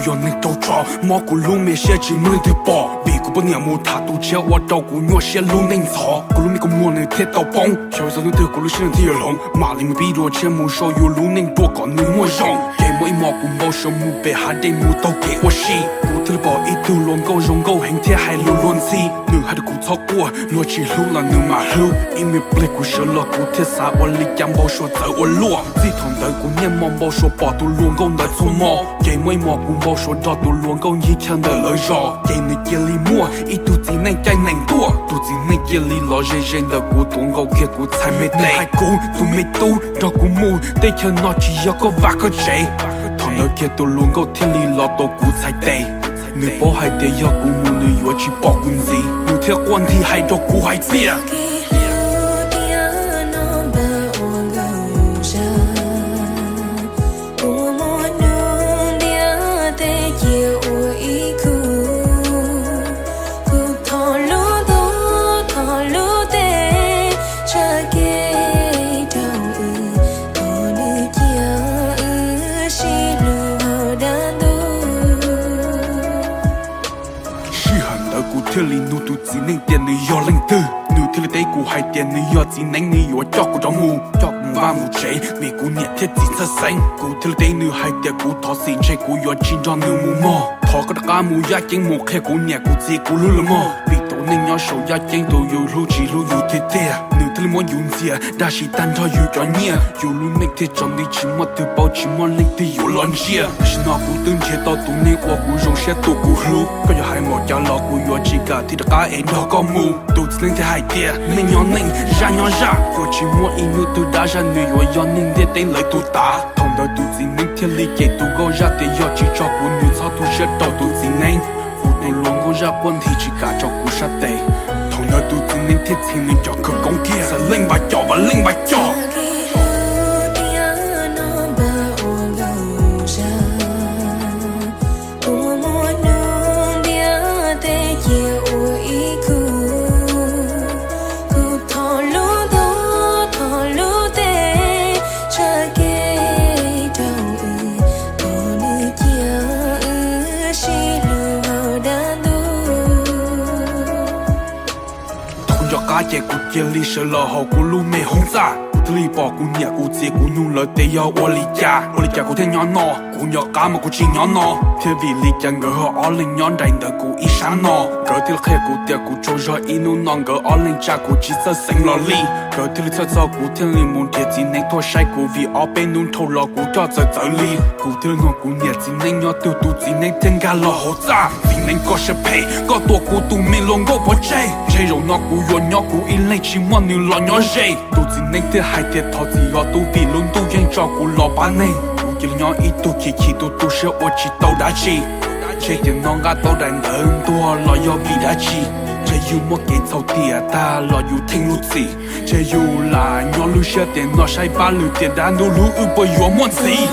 Yog neeg rau tso mob kuv lub me siab tsis muaj leej twg pom, vim kuv poj niam mus tham tus tshiab ua rau kuv nyuaj siab lub neej ntxhov. Kuv lub me kua muag nws thiaj tau poob, xyov vim txog hnub twg kuv lub siab nws thiaj yuav hloov. Mam li mus pib dua tshiab mus sau yus lub neej dua kom nws muaj zoo. Ces muaj ib hmos kuv npau suav mus pem hav dej mus taug kev ua si, kuv thiaj li pom ib tug hluas nkauj zoo nkauj heev thiab hais lus luag ntxhi. Nws hais rau kuv txhob quaj, luag tsis hlub los nws mam hlub. Ib me pliag kuv sawv los kuv thiaj xav ua li cas npau suav txawv ua luaj. Txij thaum ntawd kuv niaj hmo npau suav pom tus hluas nkauj ntawd txhua hmo. Ces muaj ib hmos kuv npau suav nrog tus hluas nkauj ncig chaw ntawm lawv zos, ces nws cia li muaj ib tug txiv neej caij nees tuaj. Tus txiv neej cia li los ze ze ntawm kuv tuav nkaus kiag kuv txhais me tes, hais kuv tus me tub nrog kuv mus, teb chaws no tsis yog koj vaj koj tsev. Thaum ntawd kiag tus hluas nkauj thiaj li los tuav kuv txhais tes. Nws paub hais tias yog kuv mus nws yuav tsis pom kuv ntxiv, nws thiaj quaj nthi hais rau kuv hais tias, Sij hawm ntawd kuv thiaj li nug tus txiv neej tias nws yog leej twg, nws thiaj li teb kuv hais tias nws yog txiv neeb, nws yuav coj kuv rov mus, coj kuv mus vaj mus tsev, vim kuv niam thiab txiv txhawj xeeb. Kuv thiaj li teb nws hais tias kuv thov txim, ntshe kuv yuav tsis nrog nws mus mog. Thov koj rov qab mus yaj ceeb mus qhia kuv niam kuv txiv kuv hlub lawv mog, vim tus neeg nyob saum yaj ceeb tus yus hlub tsis hlub yus tiag tiag. Nws thiaj li muab yus ntxias dab tsi tag nrho yus cov nyiaj, yus lub neej thiaj tsaus nti tsis muaj twg paub tsis muaj leej twg yuav los ntsia. Tam sim no kuv twb nrhiav tau tus neeg uas kuv zoo siab tus kuv hlub, koj yuav hais npaum cas los kuv yuav tsis kam thiaj rov qab es nrog koj mus. Tus txiv neeb thiaj hais tias neej nyob neej, zaj nyob zaj, yuav tsis muaj ib hnub twg dab zaj nws yuav yog neeg ntiaj teb lawv tus tav. Thaum ntawd tus txiv neeb thiaj li cem tus nkauj zaj tias yog tsis tso kuv nws txhob tu siab rau tus txiv neeb. Kuv tus hluas nkauj zaj quaj nthi tsis kam tso kuv sab tes. Thaum ntawd tus txiv neeb thiaj txhij nws cov khawv koob kiag, xav leej vas cov vas leej vas cov. Thaum kuv nco qab ces kuv cia li sawv los hauv kuv lub me hoob txaj, kuv thiaj li pom kuv niam kuv txiv kuv nug lawv tias yog ua li cas, ua li cas kuv thiaj nyob no. Kuv nco qab mas kuv tsis nyob no thiab, vim li cas nkawd ho ob leeg nyob nraim ntawm kuv ib sab no. Nkawd thiaj li qhia kuv tias kuv tsaug zog ib hnub no nkawd ob leeg tsa kuv tsis txawj xeev los li. Nkawd thiaj li txhawj txog kuv thiaj li mus nrhiav txiv neeb tuaj saib kuv, vim ob peb hnub dhau los kuv coj txawv txawv li. Kuv thiaj li nug kuv niam txiv neeb nyob twg, tus txiv neeb thiaj nkag los hauv txaj. Txiv neeb koj siab phem, koj tua kuv tus me hluas nkauj pov tseg, ntshe zaum no kuv yuav nyob kuv ib leeg tsis muaj nws los nyob ze. Tus txiv neeb thiaj hais tias thov txim os tub, vim lub ntuj yeej tso kuv los pab neeg. Kuv cia li nyob ib tug chim chim tu tu siab ua tsis tau dab tsi. Ntshe tiam no nqa tau daim ntawv ntuag los yog vim dab tsi? Ntshe yus muaj kev txhaum tiam tag los yus theej lub txim. Ntshe yus lam nyob lub siab tiam no saib pab lwm tiam dab ntuj hlub wb puas yuav muaj ntxiv.